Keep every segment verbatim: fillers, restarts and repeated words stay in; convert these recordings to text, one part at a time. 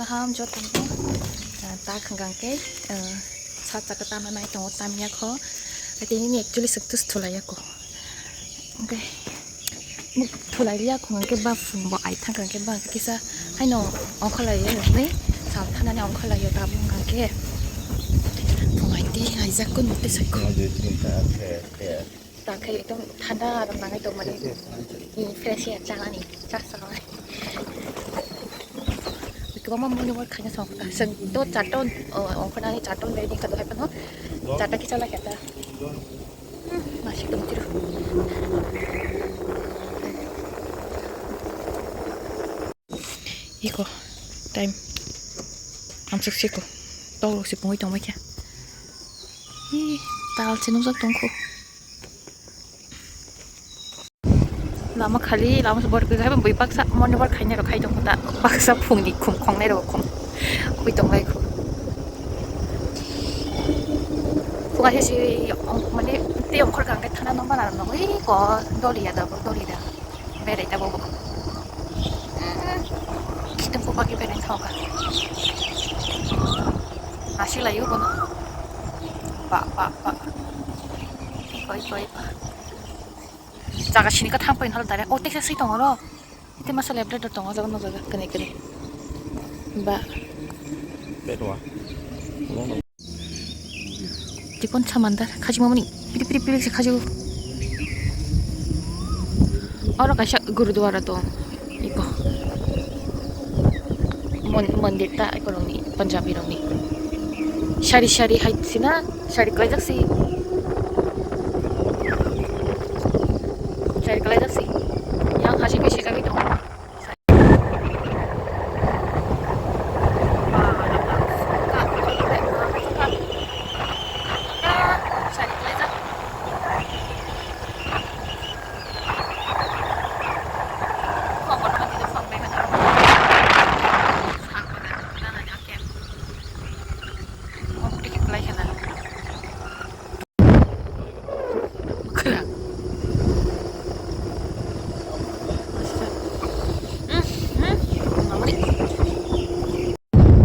Kaham joto no, ah, tak hwnkha khe, ah, sa chakha tamo nai tongo, tamya kho. Tei nini actually swk tus thulaiya kho. Hwnkhe thulai liya kho, hwnkhe ba phung bo ai thang kha, hwnkhe ba kisa haino ongkholai ya, hwnwi sal thanani ongkholai ya, tabuk hwnkha khe phung ai tei aijak kunu tei sai kho. Ta khe ekdom thanda aro nangai tongmani, fresh air chanani, chak chanani. Kwbangma morning walk khaina song kha. Chwng to charta, o, ongkhornani charta ready kha, dohai phano charta kisa lai kha ta. Hmm, masi tong chiro. Iko time amsuk siko. Toro si pungwi tongbai kha. Ih, tal se nukjak tongkho. Lama khali, lama se bor kisa bui baksa morning walk khainai rok khai tongkho ta, baksa phungni khum khongnai rok khum hui tonglai kho. Phunga se si mane tei ongkhor kang khe thana nokbar aro nogwi ko doliya da bo doli da berai da bo. Kitung ko pagi berai thok ka. Asi layu bono. Ba ba ba. Koi koi ba. Jaga sini ka thang pain hal dare. O teksa si tong ro. Ite masa lab dare tong jaga no jaga kene kene. Ba. Betwa. Tikon samandar khaji mamani piri piri piri se khaji. Oro kaisa gurudwara tong. Iko. Mon-, mondir ta eko rokni, Punjabi rokni. Sari sari hai sina, sari kwlaijak si. Sari kwlaijak si. Yang hasi bisi jagwi tongo. Sari kwlaijak.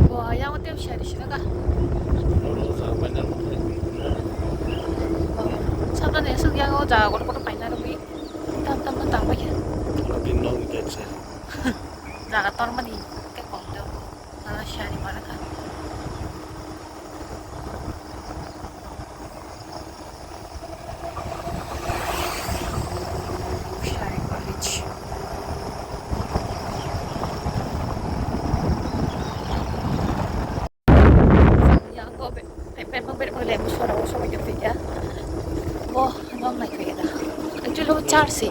Bo ayang o tem sari sida ka. Sabda ne suk yang o jaga kotor kotor paina rwgwi tam tam tam tang bai kha. Jaga tormani khe kok de. Ala sari mana ka. Actually, charge si.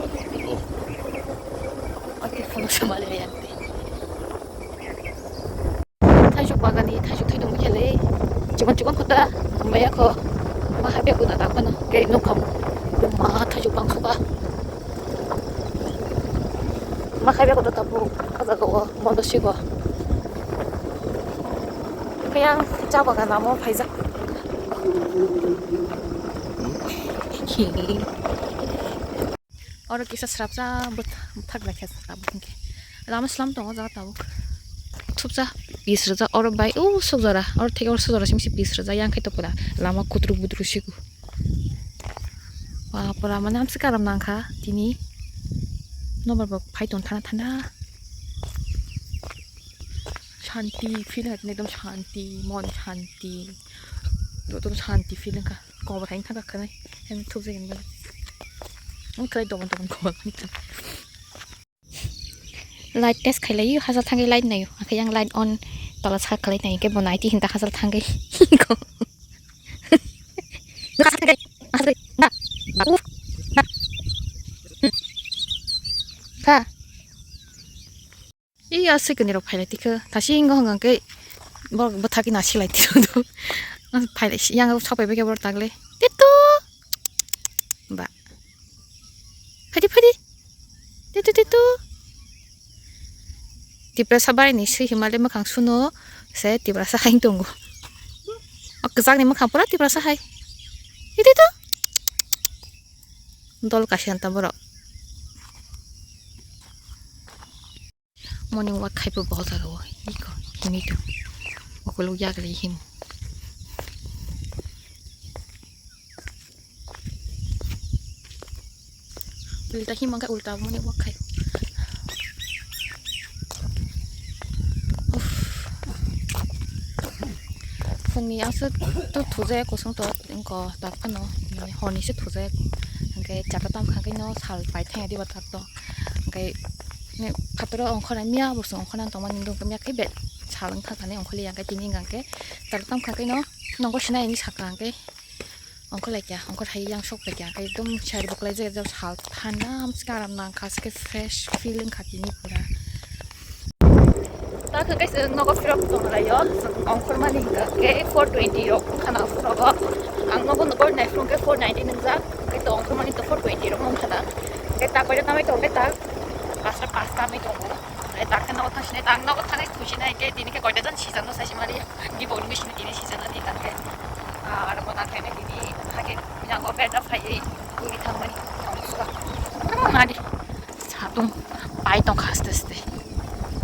Oke, phone sama le. Thaichuk bagani, thaichuk thaidung khe le, chikon chikon khuta, maya kho, ma habya khuta ta phano, ke nukha, ma thaichuk bang suka, ma habya khuta ta bu, kaza ko, mondo siko. Kaya cha bagana mo phaijak. Oro kisa srapsa bwth-, bwthak lai kha tabuk hinkhe. Lama slam tongo o jaga tabuk. Thupsa pis rwjak oro bai o sok jora, oro theke oro sok jora simi se pis rwjak yang khe to pura lama kutru butru siku. Ba pura mane amswk karam nang kha tini. Nobar bo phai tong thana thana. Shanti feel hai ekdom shanti, mon shanti. Ekdom shanti feel wngkha. Kobor hai wngkha kha nai. Hem thupjak ni bagwi. Wngkha kha domon domon kobor hai wngkha. Light test khai lai o, hachal thangwi light nai o. Akhe yang light on tola sa khlai nai, hwnkhe bo naiti hinta hachal thangwi. Kha. Ei, aswk ni rok phailai tikha, thasi hingo hwnka khe borok bwthagwi nasilai tiro do. Phailai si, yang sapai bai khe borok tagle. Titu! Ba. Phaidi, phaidi. Titu, titu. Tiprasa bai ni swi himale mwkhang suno se Tiprasa hai tongo. O kwchak ni mwkhang pura Tiprasa hai. Titu. Dol kaisa ta borok. Morning walk khai bo bo jaga o. Iko. Ini tu. Ukuluk ya kali him. Ulta him angka ulta muni wakai. Uff. Phungni aswk to thujaya kosong to ingko tak phano horni se thujaya. Hingke chata tam kha khe no sal pai thang diba tak to. Hingke ne phataro ongkhora miya bo song ongkhora tongmani dong miya khe be sal wng thang thani ongkhorli yang khe tini hingke chata tam kha khe no nongo sinai ni saka hingke. Ongkor lai kya, ongkor hai yang sok lai kya, kai dum chari buklai je jab sal thanda, hamsi karam nang kha, se fresh feeling kha tini pura. Ta khe kaisa nogo phirok tong lai yo, ongkor mani hingka khe four twenty rok khana phirok o. Ang nogo nogo nai phirok khe four ninety nung jak, kai to ongkor mani to four twenty rok nung khana. Kai ta pai ta mai to kai ta, pasta pasta mai to. Kai ta khe nogo thang sinai, ta nogo thang sinai khe tini khe koi ta jan si jan no sai si mari. Di bol machine tini sijana di tangke. Ah, ada mo tangke ne tini hake yang ko beda phai ei uri thang mani. Suka. Ano nadi. Satung pai tong khaste ste.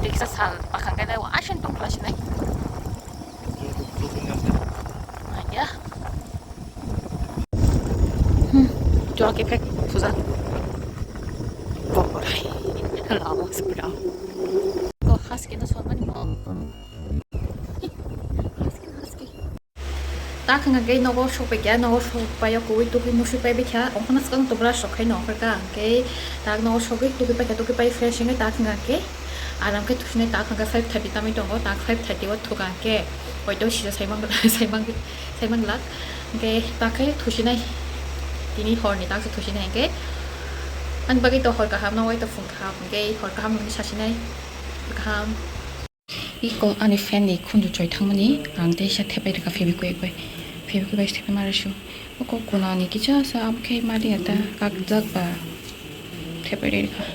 Diksa sal pakang kene wa asen tong klas nai. Ya. Hmm. Jua ke phek suza. Borai. Lama seberang. Ko khas kena suamani mo. Ta khwngkha khe nogo sokpai kha, nogo sokpai o kwrwi tubui musui pai bikha, okhorno swkang to brush rok khai no okhorkha, hwnkhe ta nogo sogwi tubui paikha, tubui pai fresh wngwi ta khwngkha khe aram khe thusinai ta khwngkha five thirty tamwi tongo, ta five thirty o thwkha khe hoito sija saimang saimang saimang glak, hwnkhe ta khe thusinai tini horni ta khe thusinai hwnkhe ani bagwi to hor kaham no oi to phung kaham hwnkhe hor kaham hwnwi sasinai kaham. Iko ani fan ni khunju choi thangmani ang teisa thepai rwkha Fevikwik bai, Fevikwik bai thepai ma rwsio. Oko kuna ni kisa sa amo khe mali ata kakjak ba thepai rwkha.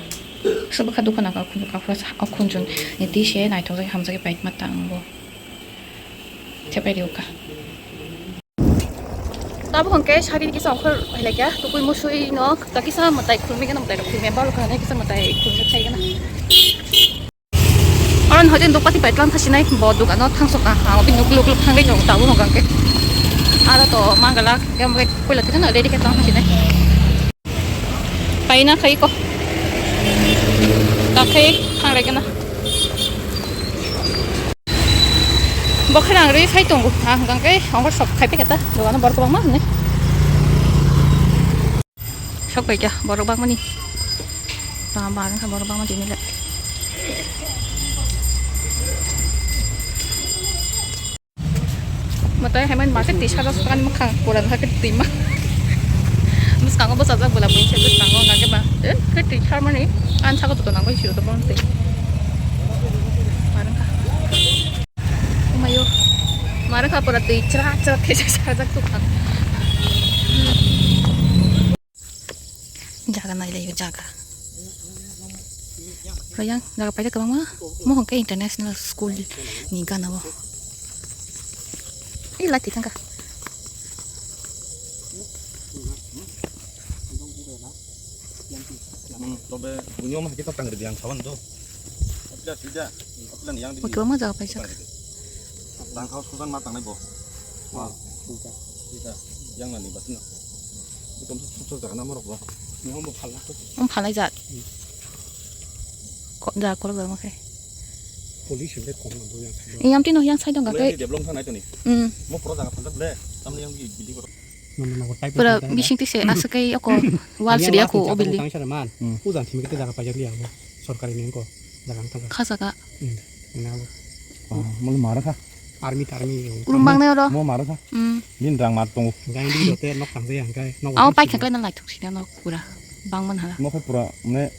Swbwkha dukha naka khunju kaphra sa o khunju ni twi se naithok jagwi hamjagwi paitma tang bo thepai rwkha. Tabuk hwnkhe sari kisa ongkhor phailai kha, tubui musui no ta kisa mwtai khulumwi gana mwtai rok khulumya balo kha kisa mwtai khulumwi khai gana. Oro ni hoite dukpati pai tlang thasinai bo dukano thangsoka ang bini ukuluk ukuluk thangwi tongo tabuk hwnkhe aro to mangalak yang bai puila kisa no ready khe tlang thasinai. Paina khai ko. Takhai thanglai gana. Bo khe nang rwi phai tongo. Ah, hwnkhe ongkha sok khai phai khe ta. Dogano borok kwbangma hwnwi. Sok bai kha borok bangmani. Ba, ba, wngkha borok bangma tini le. Mwtai hai mani ma khe twi sajak swkang mwkhang pura wngkha khe twi ma. Bwskango bwsajak bwla bwsajak bwskango hwnka khe ba. Eh, khe twi sarmani. Ani saka joto nang bai siro to bono twi. Mar wngkha. Omayo. Mar wngkha pura twi chwrak chwrak khe sajak tongkha. Jaga nailaio jaga. Royang jaga paijak kwbangma. Mohon khe international school ni gana o. Ei lati thangkha. Hmm, tobe bunyoma hakhe ta tangri yang sawan do. Apila sida, apila yang di. Oke, ma jaga paijak. Tangkha sujan ma tangnai bo. Wa. Sida. Sida. Yang nani basna. Bukan susah jaga nama rok ba. Yang mau phalna ko. Om phalai jat. Ko da ko ba ma khe. Police hingke kom na bo yang sai. Yang tino yang sai dong ga ke. Develop thangnai toni. Hmm. Mo pro jaga phalak le. Tamni yang di bidi ko. Pura bising tise asa kai ako wall sri ako o building. Tang sara man. Hmm. Ujan simi ke jaga pajak liya bo. Sorkari ni ko jaga tang. Kha jaga. Hmm. Ina bo. Ah, mul mara kha. Army tarmy. Kurum bang ne oro. Mo mara kha. Hmm. Din rang mat tongo. Gang di dote nok tang jaya hangkai. Nok. Aw pai khakle na lai thuk sida nok pura. Bang man hala. Mo kha pura ne.